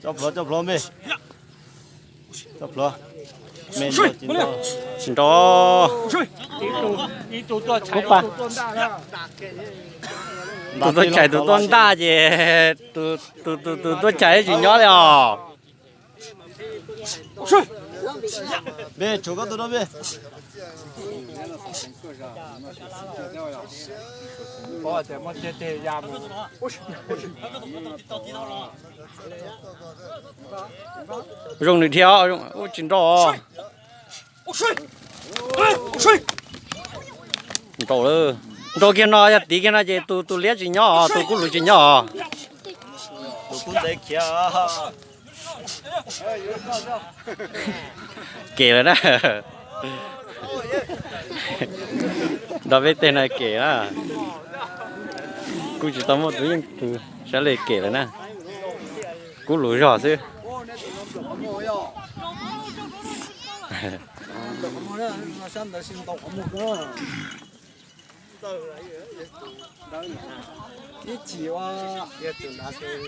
Coj plhuav, coj plhuav me. Coj plhuav. Me tsis nrau. Tus tuaj chais tus tuaj ntaj ces tus tuaj chais tsis nyob li os. Me tshuav koj tus no me. Zoo nws dhia, ub tsis nrau. Nrau lawm. Nrau kiag no yog tiv kiag no ces tus tus liab tsis nyob os, tus kub luv tsis nyob os. Tus kub ntev khiav. Kem lawm na. Nrau peb teg no kem na. Kuj tsis tau muaj tus yeej tus sab li kem lawm na. Kub luv zog xwb. Ib chim ua, yog tus nrad xwb.